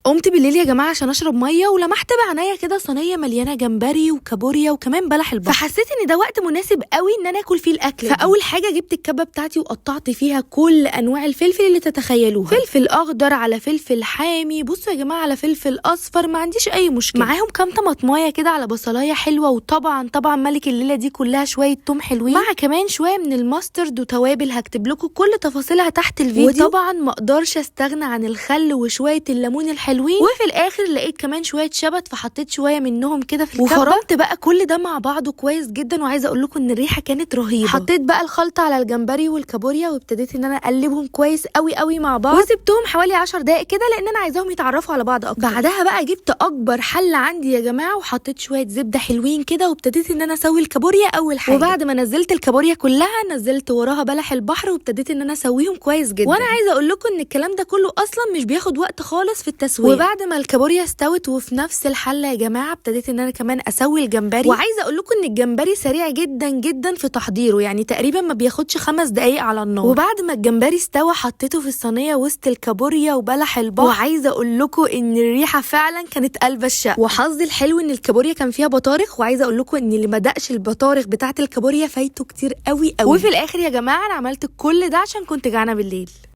قمت بالليل يا جماعة عشان اشرب مية، ولمحت بعينيا كده صينية مليانة جمبري وكابوريا وكمان بلح البحر، فحسيت ان ده وقت مناسب قوي ان انا اكل فيه الاكل. فاول حاجة جبت الكبه بتاعتي وقطعت فيها كل انواع الفلفل اللي تتخيلوها، فلفل اخضر على فلفل حامي، بصوا يا جماعة على فلفل اصفر، ما عنديش اي مشكلة. معاهم كام طماطمايه كده على بصلايه حلوة، وطبعا طبعا ملك الليلة دي كلها شوية توم حلوين، مع كمان شوية من ال mustard وتوابل هكتب لكم كل تفاصيلها تحت الفيديو. وطبعا ما اقدرش استغنى عن الخل وشوية الليمون الحلوين. وفي الاخر لقيت كمان شوية شبت فحطيت شوية منهم كده في الكبه، وفرمت بقى كل ده مع بعضه كويس جدا. وعايزه اقول لكم ان الريحة كانت رهيبة. حطيت بقى الخلطة على الجمبري والكابوريا وابتديت ان انا اقلبهم كويس قوي قوي مع بعض، وسبتهم حوالي 10 دقائق كده لان انا عايزاهم يتعرفوا على بعض اكتر. بعدها بقى جبت اكبر حله عندي يا جماعة وحطيت شوية زبدة حلوين كده، وابتديت ان انا اسوي الكابوريا اول حاجة. وبعد ما نزلت الكابوريا كلها نزلت وراها بلح البحر وابتديت ان انا اسويهم كويس جدا. وانا عايزه اقول لكم ان الكلام ده كله اصلا مش بياخد وقت خالص في التسوية. وبعد ما الكابوريا استوت وفي نفس الحلة يا جماعة ابتديت ان انا كمان اسوي الجمبري. وعايزه اقول لكم ان الجمبري سريع جدا جدا في تحضيره، يعني تقريبا ما بياخدش 5 دقائق على النار. وبعد ما الجمبري استوى حطيته في الصينية وسط الكابوريا وبلح البحر، وعايزه اقول لكم ان الريحة فعلا كانت قلب الشقة. وحظي الحلو ان الكابوريا كان فيها بطارخ، وعايزه اقول لكم ان اللي ما دقش البطارخ بتاعه الكابوريا فايته كتير قوي قوي. وفي الاخر يا جماعة انا عملت كل ده عشان كنت جعانة بالليل.